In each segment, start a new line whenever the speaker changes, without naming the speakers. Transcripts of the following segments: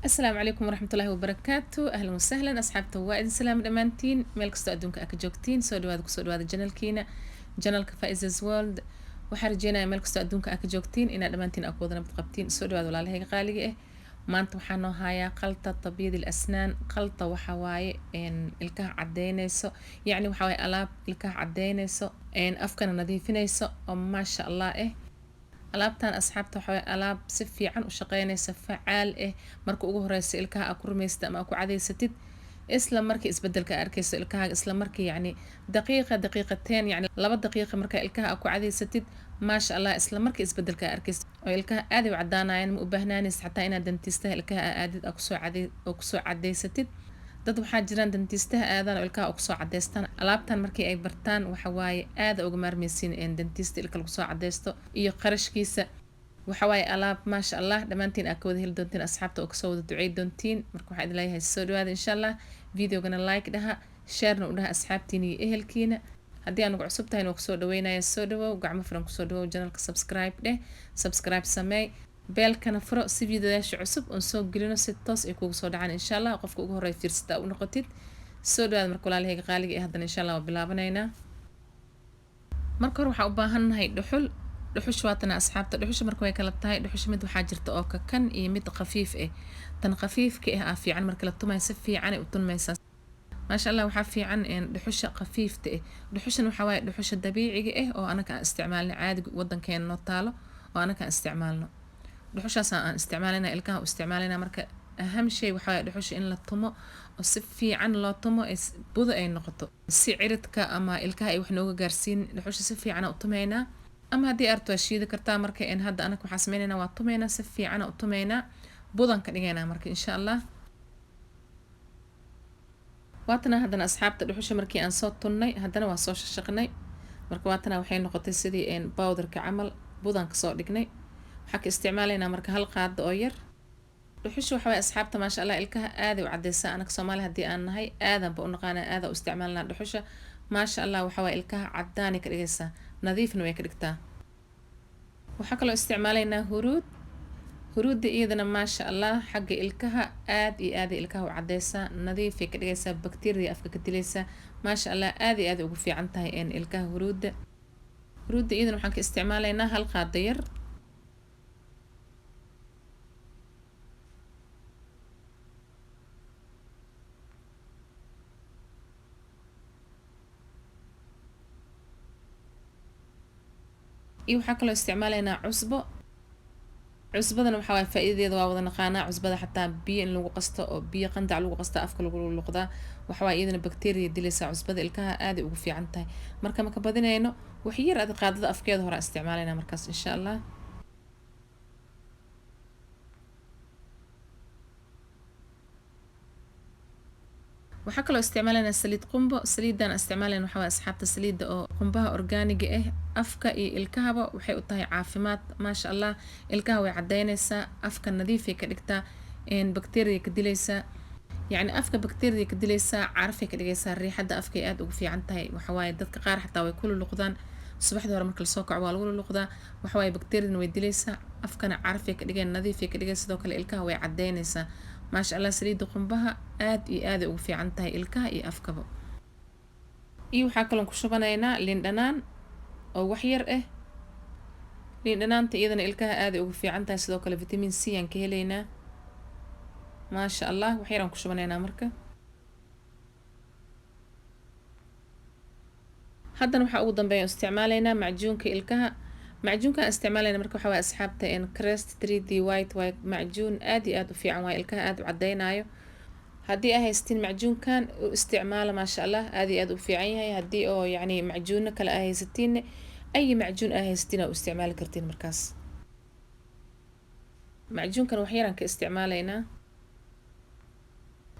Asalaamu calaykum waraxmatullaahi wabarakaatu. Ahlan wasahlan, asxaabta, waa idin salaam dhammaantiin meel kastoo adduunka aa ka joogtiin. Soo dhawaada, kusoo dhawaada channelkiina, channelka Faizas World. Waxaan rajeynayaa meel kastoo adduunka aa ka joogtiin inaad dhammaantiin aa ku wada nabad qabtiin. Soo dhawaada, walaalahayga qaaliga ah. Maanta waxaa noo hayaa خلطة تبييض الأسنان. Khalta waxa waaye ilkaha cadeyneyso, yacni waxa waaye alaab ilkaha cadeyneyso, afkana nadiifineyso oo maasha Allah eh. Alaabtan, asxaabta, waxaa waaye alaab si fiican u shaqeyneysa, facaal ah. Marka ugu horeysa ilkaha aa ku rumaysatid ama aa ku cadeysatid, isla markii isbedelka aa arkeyso ilkahaaga, isla markii, yacni daqiiqa, daqiiqateen, yacni 2 daqiiqa markaa ilkaha aa ku cadeysatid, maasha Allah, isla markii isbedelka aa arkeyso oo ilkaha aaday u cadaanayaan. Ma u baahnaanaysa xataa inaad dentistaha ilkaha aa aadid aa kusoo cadey oo kusoo cadeysatid. Dad waxaa jiraan dentistaha aadaan oo ilkaha oo kusoo cadeystaan. Alaabtan markii ay bartaan, waxa waaye aada uga maarmeysiin dentista ilka lagu soo cadeysto iyo qarashkiisa. Waxa waaye alaab maasha Allah dhammaantiin aa ka wada heli doontiin, asxaabta, oo kasoo wada ducey doontiin. Marka waxaa idin leeyahay soo dhawaada insha Allah. Videogana like dhaha, sharena u dhaha asxaabtiina iyo ehelkiina. Haddii aan ugu cusub tahay, waa kusoo dhaweynaya. Soo dhawow, gacmo furan kusoo dhawow channelka. Subscribe dheh, subscribe sameey, bellkana furo si videoyaasha cusub oon soo gelino si toos ay kugu soo dhacaan insha Allah, qofka ugu horreeya fiirsata u noqotid. Soo dhawaada marka, walaalahayga qaaliga ee. Haddana insha Allah waa bilaabanaynaa. Marka hore waxaa u baahannahay dhuxul. Dhuxusha waatana, asxaabta. Dhuxusha marka way kala tahay. Dhuxusha mid waxaa jirta oo kakan iyo mid khafiif ah. Tan khafiifka ah aa fiican. Marka la tumayo si fiican ay u tunmaysaa, maasha Allah. Waxaa fiican dhuxusha khafiifta ah. Dhuxushan waxaa waaye dhuxusha dabiiciga ah oo anaka aan isticmaalno, caadiga wadankeena noo taalo oo anaka aan isticmaalno. Dhuxushaas aan isticmaalina, ilkaha u isticmaalina. Marka aham shay waxaa waaye dhuxusha in la tumo oo si fiican loo tumo, budo ay noqoto, si ciridka ama ilkaha ay wax nooga gaarsiin. Dhuxusha si fiican u tumaynaa, ama haddii arto waa shiidi kartaa. Marka hadda anaka waxaa sameynayna waa tumaynaa, si fiican u tumaynaa, budan ka dhigaynaa marka insha Allah. Waatana haddana, asxaabta, dhuxusha markii aan soo tunnay, haddana waa soo shashaqnay. Marka waatana waxay noqotay sidii powderka camal, budan kasoo dhignay. Waxaa ka isticmaalaynaa marka hal qaado oo yar. Dhuxusha waxa waye, asxaabta, maasha Allah, ilkaha aaday u cadeysaa. Anaga Soomaali haddii aan nahay, aadan ba u naqaana, aada u isticmaalnaa dhuxusha. Maasha Allah, waxa waye ilkaha cadaanay ka dhigaysaa, nadiifna way ka dhigtaa. Waxaa kaloo isticmaalaynaa huruud. Huruudda iyadana maasha Allah xagga ilkaha aad iyo aaday ilkaha u cadeysaa, nadiifay ka dhigaysaa, bakteeriya afka ka dilaysaa. Maasha Allah, aad iyo aad ugu fiican tahay ilkaha huruudda. Huruudda iyadana waxaan ka isticmaalaynaa hal qaado yar. Iyo waxaa kaloo isticmaalaynaa cusbo. Cusbadana waxaa waye faa-iidadeeda waa wada naqaanaa. Cusbada xataa biyo in lagu qasto oo biyo qandac lagu qasta afka lagu luqdaa, waxa waye iyadana bakteeriya dilaysaa. Cusbada ilkaha aaday ugu fiican tahay. Marka maka badinayno, wax yar adi qaadada afkeeda hore isticmaalayna markaas insha Allah. Waxaa kaloo isticmaalaynaa saliid qumbo. Saliidan isticmaalayna waxaa waye, asxaabta, saliidda oo qumbaha organiga ah. Afka iyo ilkahaba waxay u tahay caafimaad, maasha Allah. Ilkaha way cadeyneysaa, afka nadiifay ka dhigtaa, bakteeriya ka dilaysaa, yacni afka bakteeriya ka dilaysaa, carafay ka dhigaysaa, riixadda afkay aada ugu fiican tahay. Waxawaaye dadka qaar xataa way ku luluqdaan subaxdii hore marka lasoo kaco, waa lagu luluqdaa. Waxawaaye bakteeriyana way dilaysaa, afkana carafay ka dhigeen, nadiifay ka dhigay, sidoo kale ilkaha way cadeyneysaa, maasha Allah. Saliidda qumbaha aad iyo aaday ugu fiican tahay ilkaha iyo afkaba. Iyo waxaa kaloon ku shubanaynaa liin dhanaan oo wax yar ah. Liin dhanaanta iyadana ilkaha aaday ugu fiican tahay, sidoo kale vitamin C aan ka helaynaa, maasha Allah. Wax yar aan ku shubanaynaa. Marka haddana waxaa ugu dambeeya isticmaalaynaa macjuunka ilkaha. Macjuunkaan isticmaalayna marka waxaa waye, asxaabta, Crest 3D White. Waay macjuun aad iyo aad u fiican waay, ilkaha aad u cadeynaayo. Haddii aa haystiin macjuunkan u isticmaala, maasha Allah, aad iyo aad u fiican yahay. Haddii oo yacni macjuuno kale aa haysatiinne, ayi macjuun aa haysatiin aa u isticmaali kartiin. Markaas macjuunkan wax yaraan ka isticmaalaynaa.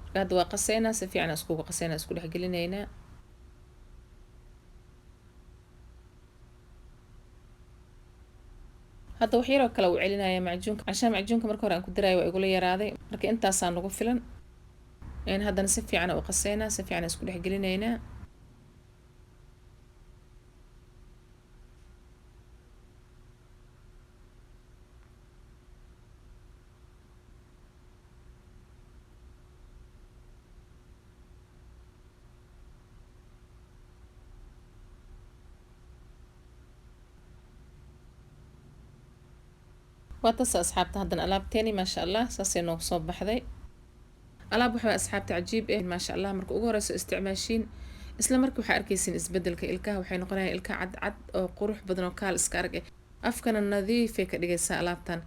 Marka hadda waa qaseynaa, si fiican iskugu qaseynaa, isku dhex gelinaynaa. Hadda wax yaroo kale uu celinaya macjuunka, cashaan macjuunka marka hore aan ku daraayo waa igula yaraaday. Marka intaasaa nagu filan. Haddana si fiican u qaseynaa, si fiican isku dhex gelinaynaa. Waa tasa, asxaabta, haddana alaabteeni, maasha Allah, saasay noogu soo baxday. Alaab waxaa, asxaabta, cajiib eh, maasha Allah. Marka ugu horeyso isticmaashiin, isla markii waxaa arkaysiin isbedelka ilkaha. Waxay noqonayaan ilkaha cadcad oo qurux badan oo kaal iska arag eh. Afkana nadiifay ka dhigaysaa alaabtan.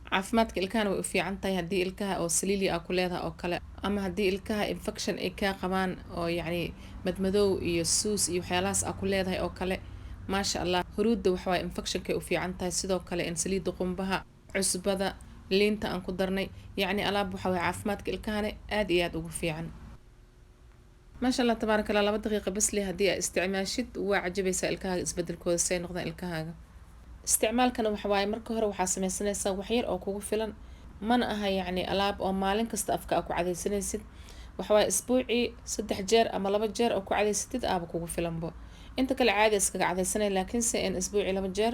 Caafimaadka ilkahana way u fiican tahay. Haddii ilkaha oo saliili ah ku leedahay oo kale, ama haddii ilkaha infection ay kaa qabaan oo yacni madmadow iyo suus iyo waxyaalahaas aa ku leedahay oo kale, maasha Allah, huruudda waxawaaye infectionkay u fiican tahay. Sidoo kale in saliidda qumbaha, cusbada, liinta aan ku darnay, yacni alaab waxa waye caafimaadka ilkahana aad iyo aad ugu fiican, maasha Allah, tabaaraka Allah. 2 daqiiqa basli haddii aa isticmaashid, waa cajabaysaa ilkahaaga isbedelkooda, say noqdaan ilkahaaga. Isticmaalkana waxa waaye, marka hore waxaa sameysanaysaa waxyar oo kugu filan. Mana aha yacni alaab oo maalin kasta afka aa ku cadaysanaysid. Waxawaaye isbuucii 3 jeer ama 2 jeer oo ku cadaysatid aaba kugu filanbo. Inta kale caadi iskaga cadaysanay, laakiinse in isbuucii 2 jeer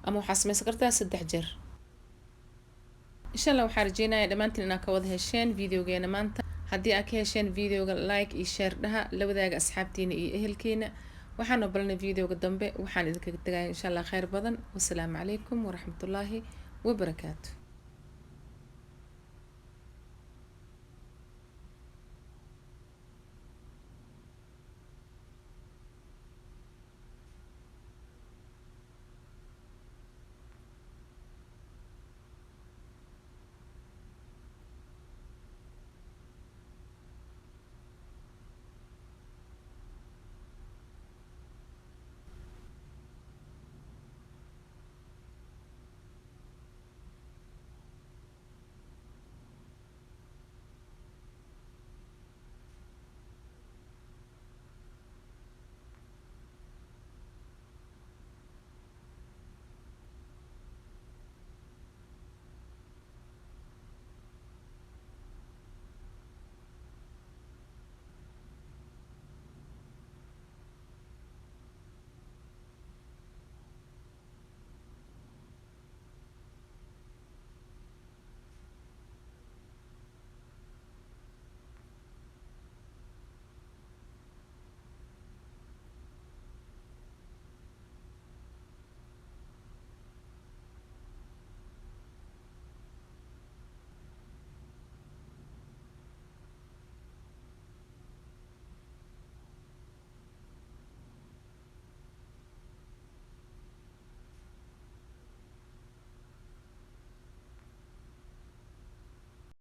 ama waxaa sameysan kartaa 3 jeer, insha Allah. Waxaa rajeynaya dhammaantiin inaad ka wada hesheen videogeena maanta. Haddii aad ka hesheen videoga, like iyo share dhaha, la wadaaga asxaabtiina iyo ehelkiina. Waxaan ogolanay videoga dambe. Waxaan idinkaga tagaya, insha Allah, kheyr badan. Wasalaamu calaykum waraxmatullaahi wabarakaatu.